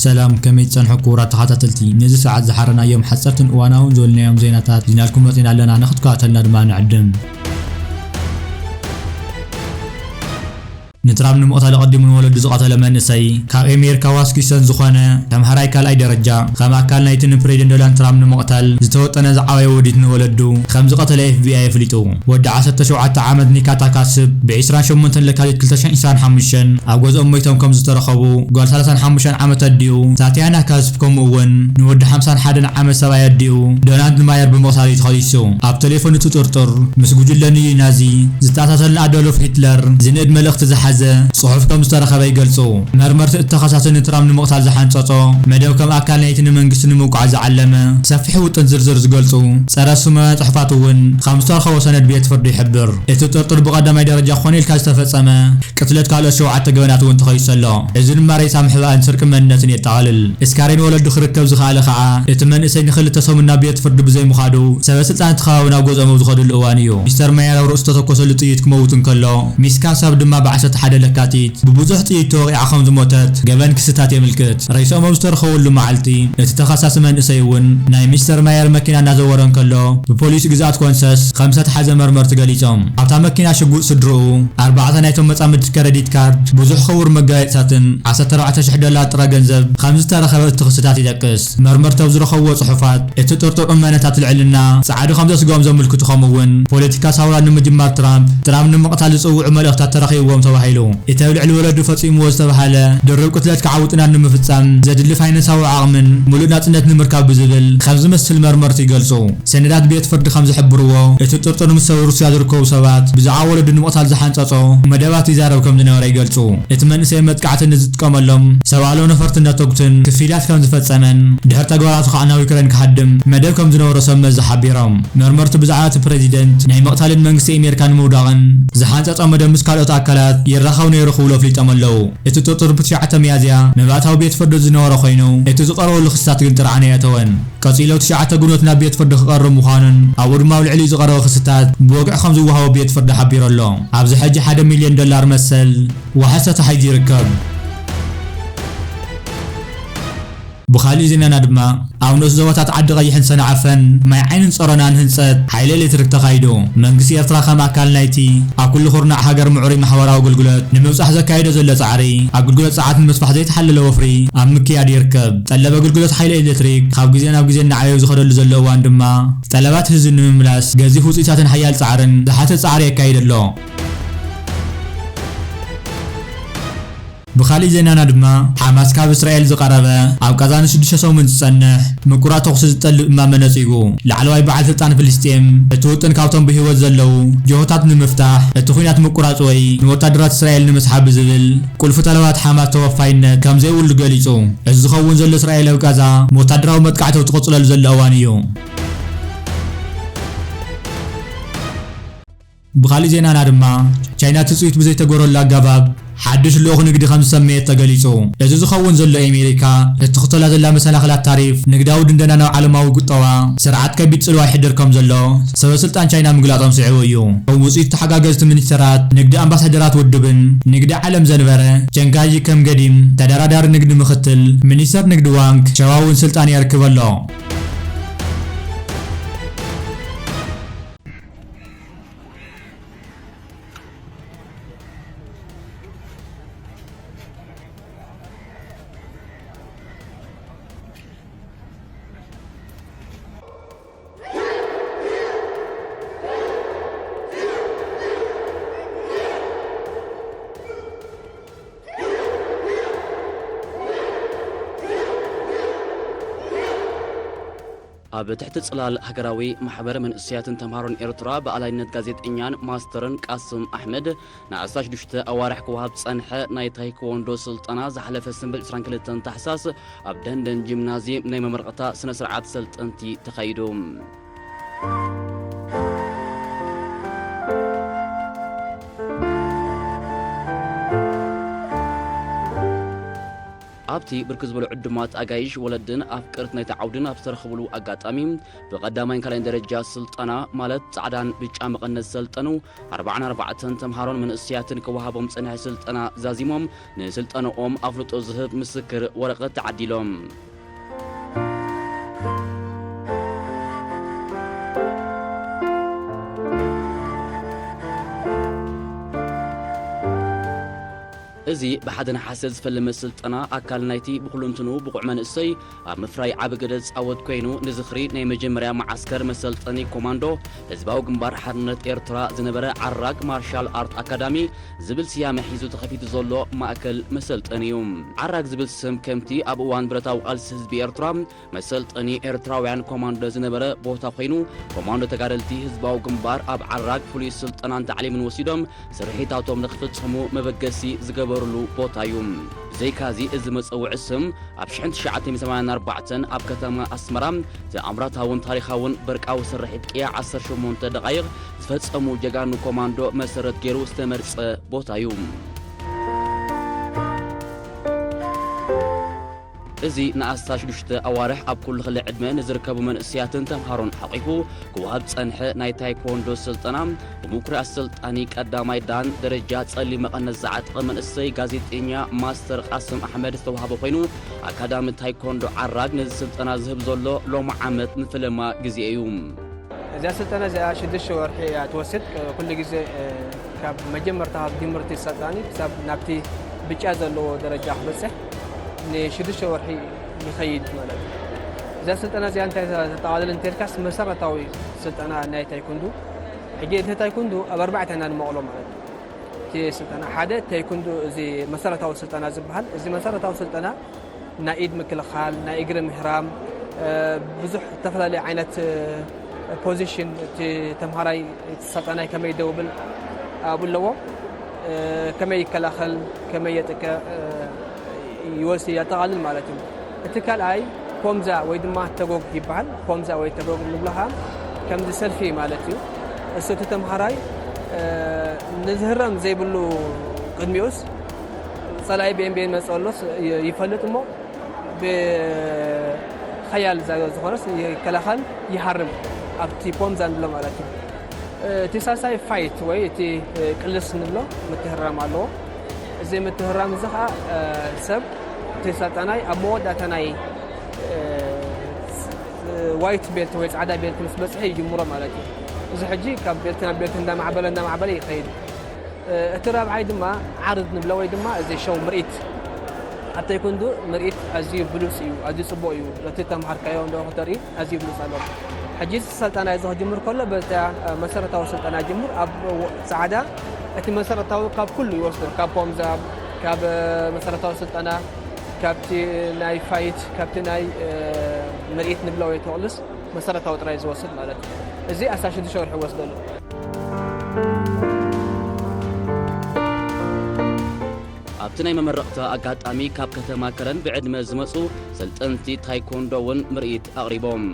ሰላም፣ ከመይ ትጸንሑ ክቡራት ተኸታተልቲ? ነዚ ሰዓት ዝሓረናዮም ሓጸርትን እዋናውን ዝበልናዮም ዜናታት ሒዝናልኩም መጺና ኣለና፣ ንኽትከታተልና ድማ ንዕድም። ንትራምፕ ንምቕታል ኣቐዲሙ ንወለዱ ዝቐተለ መንእሰይ፣ ካብ ኣሜሪካ ዋስኪንሰን ዝኾነ ተምሃራይ ካልኣይ ደረጃ፣ ከም ኣካል ናይቲ ንፕሬዚደንት ዶናልድ ትራምፕ ንምቕታል ዝተወጠነ ዝዓበየ ውዲት ንወለዱ ከም ዝቐተለ ኤፍ ቢ ኣይ ኣፍሊጡ። ወዲ ዓሰርተ ሸውዓተ ዓመት ኒካ ታካስብ ብ ዕስራን ሸሞንተን ለካቲት ክልተ ሽሕን ዕስራን ሓሙሽተን ኣብ ገዝኦም ሞይቶም ከም ዝተረኸቡ፣ ጓል ሰላሳን ሓሙሽተን ዓመት ኣዲኡ ታትያና ካስፕ፣ ከምኡ እውን ንወዲ ሓምሳን ሓደን ዓመት ሰብኣይ ኣዲኡ ዶናልድ ማየር ብምቕታል እዩ ተኸሲሱ። ኣብ ቴሌፎን እቲ ጥርጡር ምስ ጉጅለ ንዩ ናዚ ዝተኣሳሰርን ኣዶልፍ ሂትለር ዝንእድ መልእኽቲ ዝሓዘ ጽሑፍ ከም ዝተረኸበ ይገልጹ። መርመርቲ እቲ ተኸሳሲ ንትራምፕ ንምቕታል ዝሓንጸጾ መደብ ከም ኣካል ናይቲ ንመንግስቲ ንምውቃዕ ዝዓለመ ሰፊሕ ውጥን ዝርዝር ዝገልጹ ጸረ ስመ ጽሑፋት እውን ከም ዝተረኸቦ ሰነድ ቤት ፍርዲ ይሕብር። እቲ ጥርጡር ብቐዳማይ ደረጃ ኮነ ኢልካ ዝተፈጸመ ቅትለት ካልኦት ሸውዓተ ገበናት እውን ተኸሲሱ ኣሎ። እዚ ድማ ሬሳ ምሕባእን ስርቂ መንነትን የጠቓልል። እስካሬን ወለዱ ክርከብ ዝኸኣለ ከኣ እቲ መንእሰይ ንኽልተ ሰሙን ናብ ቤት ፍርዲ ብዘይምኻዱ ሰበ ስልጣን እቲ ከባቢ ናብ ገዝኦም ኣብ ዝኸድሉ እዋን እዩ። ሚስተር ማየር ኣብ ርእሱ ዝተተኮሰሉ ጥይት ክመውት እንከሎ፣ ሚስ ካሳብ ድማ ብ ዓሰርተ ሓደ ለካቲት ብብዙሕ ጥይት ተወቒዓ ከም ዝሞተት ገበን ክስታት የምልክት። ሬስኦም ኣብ ዝተረኸበሉ መዓልቲ እቲ ተኸሳሲ መንእሰይ እውን ናይ ሚስተር ማየር መኪና እናዘወረ እንከሎ ብፖሊስ ግዝኣት ኮንሰስ ከም ዝተታሕዘ መርመርቲ ገሊጾም። ኣብታ መኪና ሽጉጥ ስድርኡ፣ ኣርባዕተ ናይቶም መጻምድቲ ከረዲት ካርድ፣ ብዙሕ ክቡር መጋየጽታትን ዓሰርተ ኣርባዕተ ሽሕ ዶላር ጥረ ገንዘብ ከም ዝተረኸበ እቲ ክስታት ይጠቅስ። መርመርቲ ኣብ ዝረኸብዎ ጽሑፋት፣ እቲ ጥርጡር እመነታት ልዕልና ጻዕሪ ከም ዘስግኦም ዘምልክቱ፣ ከምኡ እውን ፖለቲካ ሳውራ ንምጅማር ትራምፕ፣ ትራምፕ ንምቕታል ዝጽውዑ መልእኽታት ተረኺብዎም ተባሂሉ። እቲ ኣብ ልዕሊ ወለዱ ፈጺምዎ ዝተባህለ ድርብ ቅትለት ከዓውትና ንምፍጻም ዘድሊ ፋይናንሳዊ ዓቕምን ምሉእ ናጽነት ንምርካብ ብዝብል ከም ዝመስል መርመርቲ ይገልጹ። ሰነዳት ቤት ፍርዲ ከም ዝሕብርዎ፣ እቲ ጥርጡር ምስ ሰብ ሩስያ ዝርከቡ ሰባት ብዛዕባ ወለዱ ንምቕታል ዝሓንጸጾ መደባት ይዛረብ ከም ዝነበረ ይገልጹ። እቲ መንእሰይ መጥቃዕቲ ንዝጥቀመሎም ሰብ ኣልቦ ነፈርትን ነተጉትን ክፍሊላት ከም ዝፈጸመን ድሕሪ ተግባራቱ ከኣ ናብ ዩክሬን ክሃድም መደብ ከም ዝነበሮ ሰብ መዚ ሓቢሮም። መርመርቲ ብዛዕባ እቲ ፕሬዚደንት ናይ ምቕታልን መንግስቲ ኣሜሪካ ንምውዳቕን ዝሓንጸጾ መደብ ምስ ካልኦት ኣካላት ይራኸብ ነይሩ ክብሉ ኣፍሊጦም ኣለዉ። እቲ ጥርጡር ብትሽዓተ ሚያዝያ መባእታዊ ቤት ፍርዲ ዝነበረ ኮይኑ፣ እቲ ዝቐረበሉ ክስታት ግን ጥርዓን ኣይኣተወን። ቀጺሉ ትሽዓተ ግንቦት ናብ ቤት ፍርዲ ክቐርብ ምዃኑን ኣብኡ ድማ ኣብ ልዕሊኡ ዝቐረበ ክስታት ብወግዒ ከም ዝወሃቦ ቤት ፍርዲ ሓቢሩ ኣሎ። ኣብዚ ሕጂ ሓደ ሚልዮን ዶላር መሰል ዋሕስ ተታሒዙ ይርከብ። ብኻሊእ ዜናና ድማ፣ ኣብ ንኡስ ዞባታት ዓዲ ቀይሕን ሰንዓፈን ማይ ዓይንን ጸሮናን ህንጸት ሓይሊ ኤሌክትሪክ ተኻይዱ። መንግስቲ ኤርትራ ከም ኣካል ናይቲ ኣብ ኩሉ ኩርናዕ ሃገር ምዕሩይ ማሕበራዊ ኣገልግሎት ንምብጻሕ ዘካየዶ ዘሎ ጻዕሪ፣ ኣገልግሎት ጸዓት ንምስፋሕ ዘይተሓለለ ወፍሪ ኣብ ምክያድ ይርከብ። ጠለብ ኣገልግሎት ሓይሊ ኤሌክትሪክ ካብ ግዜ ናብ ግዜ እናዓበየ ኣብ ዝኸደሉ ዘሎ እዋን ድማ፣ ጠለባት ህዝቢ ንምምላስ ገዚፍ ውጽኢታትን ሓያል ጻዕርን ዝሓትት ጻዕሪ የካይድ ኣሎ። ብኻሊእ ዜናና ድማ፣ ሓማስ ካብ እስራኤል ዝቐረበ ኣብ ቃዛ ንሽዱሽተ ሰሙን ዝጸንሕ ምቁራጽ ተኹሲ ዝጠልብ እማመ ነጺጉ። ላዕለዋይ በዓል ስልጣን ፍልስጤም፣ እቲ ውጥን ካብቶም ብህይወት ዘለዉ ጅሆታት ንምፍታሕ፣ እቲ ኲናት ምቁራጽ ወይ ንወታደራት እስራኤል ንምስሓብ ብዝብል ቁልፊ ጠለባት ሓማስ ተወፋይነት ከም ዘይብሉ ገሊጹ። እዚ ዝኸውን ዘሎ፣ እስራኤል ኣብ ቃዛ ወታደራዊ መጥቃዕቲ ኣብ ትቕጽለሉ ዘሎ እዋን እዩ። ብኻሊእ ዜናና ድማ፣ ቻይና ትጽቢት ብዘይተገበረሉ ኣገባብ ሓድሽ ልኡኽ ንግዲ ከም ዝሰመየት ተገሊጹ። እዚ ዝኸውን ዘሎ፣ ኣሜሪካ እትኽተላ ዘላ መሰናኽላት ታሪፍ ንግዳዊ ድንደና ናብ ዓለማዊ ቁጠባ ስርዓት ከቢድ ጽልዋ ይሕድር ከም ዘሎ ሰበ ስልጣን ቻይና ምግላጾም ስዒቡ እዩ። ከም ውጽኢት፣ ተሓጋገዝቲ ሚኒስተራት ንግዲ ኣምባሳደራት ውድብን ንግዲ ዓለም ዘንበረ ቸንጋይ ከም ገዲም ተደራዳሪ ንግዲ ምኽትል ሚኒስተር ንግዲ ዋንግ ሸዋውን ስልጣን የርክብ ኣሎ። ኣብ ትሕቲ ጽላል ሃገራዊ ማሕበር መንእሰያትን ተምሃሮን ኤርትራ፣ ብኣላይነት ጋዜጠኛን ማስተርን ቃስም ኣሕመድ፣ ንዓሰርተ ሽዱሽተ ኣዋርሕ ክወሃብ ዝጸንሐ ናይ ታይክዎንዶ ስልጠና ዝሓለፈ ሰንበት ዕስራን ክልተን ታሕሳስ ኣብ ደንደን ጂምናዝየም ናይ መመረቕታ ስነ ስርዓት ሰልጠንቲ ተኻይዱ። ኣብቲ ብርክት ዝበሉ ዕዱማት ኣጋይሽ ወለድን ኣፍቀርቲ ናይቲ ዓውድን ኣብ ዝተረኽብሉ ኣጋጣሚ፣ ብቐዳማይን ካልኣይን ደረጃ ስልጠና ማለት ጻዕዳን ብጫ መቐነት ዝሰልጠኑ ኣርባዓን ኣርባዕተን ተምሃሮን መንእሰያትን ክወሃቦም ዝጸንሐ ስልጠና ዛዚሞም፣ ንስልጠናኦም ኣፍልጦ ዝህብ ምስክር ወረቐት ተዓዲሎም። እዚ ብሓደ ነሓሰ ዝፈለመ ስልጠና፣ ኣካል ናይቲ ብኹልንትንኡ ብቑዕ መንእሰይ ኣብ ምፍራይ ዓቢ ግደ ዝጻወት ኮይኑ፣ ንዝኽሪ ናይ መጀመርያ መዓስከር መሰልጠኒ ኮማንዶ ህዝባዊ ግንባር ሓርነት ኤርትራ ዝነበረ ዓራግ ማርሻል ኣርት ኣካዳሚ ዝብል ስያመ ሒዙ ተኸፊቱ ዘሎ ማእከል መሰልጠኒ እዩ። ዓራግ ዝብል ስም፣ ከምቲ ኣብ እዋን ብረታዊ ቃልሲ ህዝቢ ኤርትራ መሰልጠኒ ኤርትራውያን ኮማንዶ ዝነበረ ቦታ ኮይኑ፣ ኮማንዶ ተጋደልቲ ህዝባዊ ግንባር ኣብ ዓራግ ፍሉይ ስልጠናን ታዕሊምን ወሲዶም ስርሒታቶም ንክፍጽሙ መበገሲ ዝገበርሉ ቦታ እዩ። ብዘይካዚ፣ እዚ መጸውዒ ስም ኣብ ሽሕን ትሽዓተ ሚእትን ሰማንያን ኣርባዕተን ኣብ ከተማ ኣስመራ ተኣምራታውን ታሪኻውን በርቃዊ ስርሒት ቅያ ዓሰርተ ሸሞንተ ደቓይቕ ዝፈጸሙ ጀጋኑ ኮማንዶ መሰረት ገይሩ ዝተመርጸ ቦታ እዩ። እዚ ንኣስታት ሽዱሽተ ኣዋርሕ ኣብ ኩሉ ክሊ ዕድመ ንዝርከቡ መንእሰያትን ተምሃሮን ሓቒፉ ክወሃብ ዝጸንሐ ናይ ታይኮንዶ ስልጠና፣ ብምኩር ኣሰልጣኒ ቀዳማይ ዳን ደረጃ ጸሊም መቐነት ዝዓጠቐ መንእሰይ ጋዜጠኛ ማስተር ቃስም ኣሕመድ ዝተዋህበ ኮይኑ፣ ኣካዳሚ ታይኮንዶ ዓራግ ነዚ ስልጠና ዝህብ ዘሎ ሎሚ ዓመት ንፈለማ ግዜ እዩ። እዚኣ ስልጠና እዚኣ ሽዱሽተ ወርሒ እያ ትወስድ። ኩሉ ግዜ፣ እ፣ ካብ መጀመርታ ካብ ጅምርቲ ሰልጣኒ ክሳብ ናብቲ ብጫ ዘለዎ ደረጃ ክበጽሕ ንሽዱሽተ ወርሒ ይኸይድ ማለት እዩ። እዛ ስልጠና እዚኣ እንታይ ተጠቓልል እንተልካስ፣ መሰረታዊ ስልጠና ናይ ታይኩንዱ። ሕጂ እቲ ታይኩንዱ ኣብ ኣርባዕተ ኢና ንመቕሎ ማለት እዩ። እቲ ስልጠና ሓደ ታይኩንዱ፣ እዚ መሰረታዊ ስልጠና ዝበሃል፣ እዚ መሰረታዊ ስልጠና ናይ ኢድ ምክልኻል፣ ናይ እግሪ ምህራም፣ እ፣ ብዙሕ ዝተፈላለዩ ዓይነት፣ እ፣ ፖዚሽን እቲ ተምሃራይ፣ እቲ ሰልጣናይ ከመይ ደው ብል ኣብኡ ኣለዎ፣ እ፣ ከመይ ይከላኸል፣ ከመይ የጥቅዕ፣ እ፣ ይወስድ፣ የጠቓልል ማለት እዩ። እቲ ካልኣይ ፖምዛ ወይ ድማ ተጎግ ይበሃል። ፖምዛ ወይ ተጎግ እንብሎ ከዓ ከምዚ ሰልፊ ማለት እዩ። እሱ እቲ ተምሃራይ፣ እ፣ ንዝህረም ዘይብሉ ቅድሚኡስ ጸላኢ ብኤን ብኤን መጽእ ኣሎስ ይ-፣ ይፈልጥ እሞ ብኸያል ዛ-፣ ዝኾነስ ይከላኸል፣ ይሃርም፣ ኣብቲ ፖምዛ ንብሎ ማለት እዩ። እቲ ሳልሳይ ፋይት ወይ እቲ ቅልስ ንብሎ ምትህራም ኣለዎ። እዚ ምትህራም እዚ ኸዓ ሰብ፣ እቲ ሰልጣናይ ኣብ መወዳእታ ናይ ዋይት ቤልት ወይ ጻዕዳ ቤልት ምስ በጽሐ ይጅምሮ ማለት እዩ። እዚ ሕጂ ካብ ቤልት ናብ ቤልት እንዳማዕበለ እንዳማዕበለ ይኸይድ። እቲ ራብዓይ ድማ ዓርድ ንብሎ ወይ ድማ እዚ ሸው ምርኢት። ኣብ ታይኮንዶ ምርኢት ኣዝዩ ብሉጽ እዩ፣ ኣዝዩ ጽቡቕ እዩ። ነቲ ተምሃርካዮ እንዶ ክተርኢ ኣዝዩ ብሉጽ ኣሎ። ሕጂ እዚ ስልጠና እዚ ክጅምር ከሎ በታ መሰረታዊ ስልጠና ይጅምር። ኣብ ጻዕዳ እቲ መሰረታዊ ካብ ኩሉ ይወስዶ፣ ካብ ፖምዛ፣ ካብ መሰረታዊ ስልጠና፣ ካብቲ ናይ ፋይት፣ ካብቲ ናይ ምርኢት ንብሎ ወይ ተቕልስ መሰረታዊ ጥራይ ዝወስድ ማለት እዩ። እዚ ኣስታት ሽዱሽተ ወርሒ ይወስደሉ። ኣብቲ ናይ መመረቕታ ኣጋጣሚ ካብ ከተማ ከረን ብዕድመ ዝመጹ ሰልጠንቲ ታይኮንዶ እውን ምርኢት ኣቕሪቦም።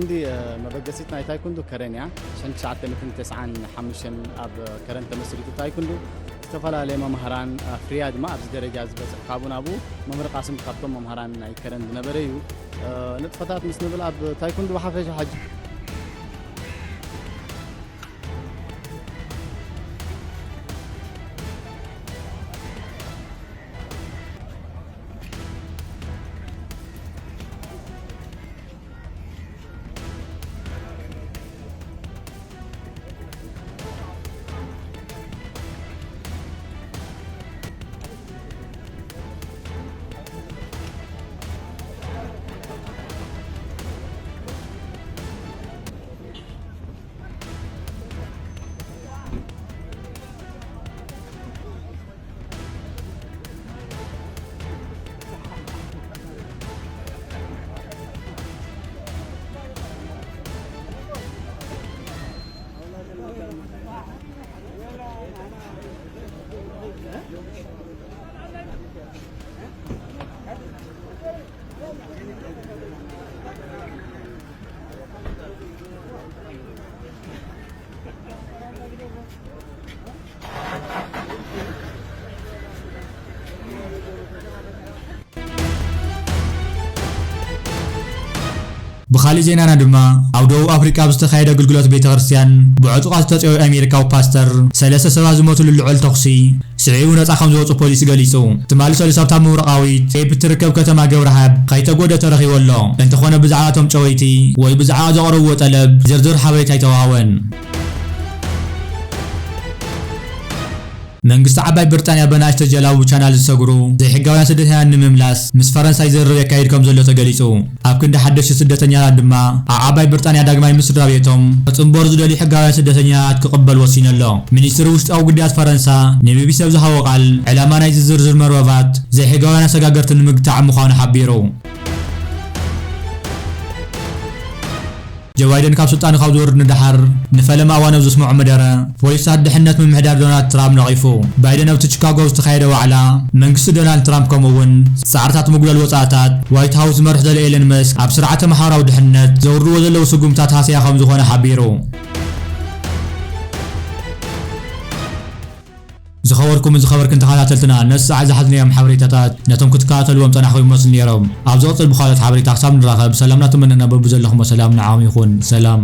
ክንዲ መበገሲት ናይ ታይኩንዱ ከረን እያ። ሽሕን ትሽዓተ ሚእትን ተስዓን ሓሙሽተን ኣብ ከረን ተመስሪቱ ታይኩንዱ። ዝተፈላለየ መምህራን ኣፍርያ ድማ ኣብዚ ደረጃ ዝበፅሕ፣ ካብኡ ናብኡ መምህር ቃስም ካብቶም መምህራን ናይ ከረን ዝነበረ እዩ። ንጥፈታት ምስ ንብል ኣብ ታይኩንዱ ብሓፈሻ ሕጂ ብኻሊእ ዜናና ድማ፣ ኣብ ደቡብ ኣፍሪቃ ኣብ ዝተኻየደ ኣገልግሎት ቤተ ክርስቲያን ብዕጡቓት ዝተጸወየ ኣሜሪካዊ ፓስተር፣ ሰለስተ ሰባት ዝሞትሉ ልዑል ተኹሲ ስዒቡ ነጻ ከም ዝወጹ ፖሊስ ገሊጹ። ትማሊ ሰሉስ ኣብታ ምብራቓዊት ኬፕ እትርከብ ከተማ ገብረሃብ ከይተጎድአ ተረኺቡ ኣሎ። እንተኾነ ብዛዕባ እቶም ጨወይቲ ወይ ብዛዕባ ዘቕረብዎ ጠለብ ዝርዝር ሓበሬታ ኣይተዋህበን። መንግስቲ ዓባይ ብሪጣንያ ብናእሽተ ጀላቡ ቻናል ዝሰግሩ ዘይሕጋውያን ስደተኛታት ንምምላስ ምስ ፈረንሳይ ዝርርብ የካይድ ከም ዘሎ ተገሊጹ። ኣብ ክንዲ ሓደሽቲ ስደተኛታት ድማ ኣብ ዓባይ ብሪጣንያ ዳግማይ ምስ ስድራ ቤቶም ክጽንበሩ ዝደልዩ ሕጋውያን ስደተኛታት ክቕበል ወሲኑ ኣሎ። ሚኒስትሪ ውሽጣዊ ጉዳያት ፈረንሳ ንቢቢሲ ኣብ ዝሃቦ ቃል፣ ዕላማ ናይዚ ዝርዝር መርበባት ዘይሕጋውያን ኣሰጋገርቲ ንምግታዕ ምዃኑ ሓቢሩ። ጆ ባይደን ካብ ስልጣኑ ካብ ዝወርድ ንደሓር ንፈለማ እዋን ኣብ ዘስምዖ መደረ፣ ፖሊስታት ድሕነት ምምሕዳር ዶናልድ ትራምፕ ነቒፉ። ባይደን ኣብቲ ቺካጎ ኣብ ዝተኻየደ ዋዕላ መንግስቲ ዶናልድ ትራምፕ፣ ከምኡ እውን ጻዕርታት ምጉዳል ወጻእታት ዋይት ሃውስ ዝመርሕ ዘሎ ኤለን መስክ፣ ኣብ ስርዓተ ማሕበራዊ ድሕነት ዘውርድዎ ዘለዉ ስጉምታት ሃስያ ከም ዝኾነ ሓቢሩ። ዝኸበርኩምን ዝኸበርክን ተኸታተልትና፣ ነዚ ሰዓት ዝሓዝናዮም ሓበሬታታት ነቶም ክትከታተልዎም ጸናሕኩም ይመስሉ ነይሮም። ኣብ ዝቕጽል ብኻልኦት ሓበሬታ ክሳብ ንራኸብ፣ ሰላምና ትምነና፣ በብዘለኹሞ ሰላም ንዓኹም ይኹን። ሰላም።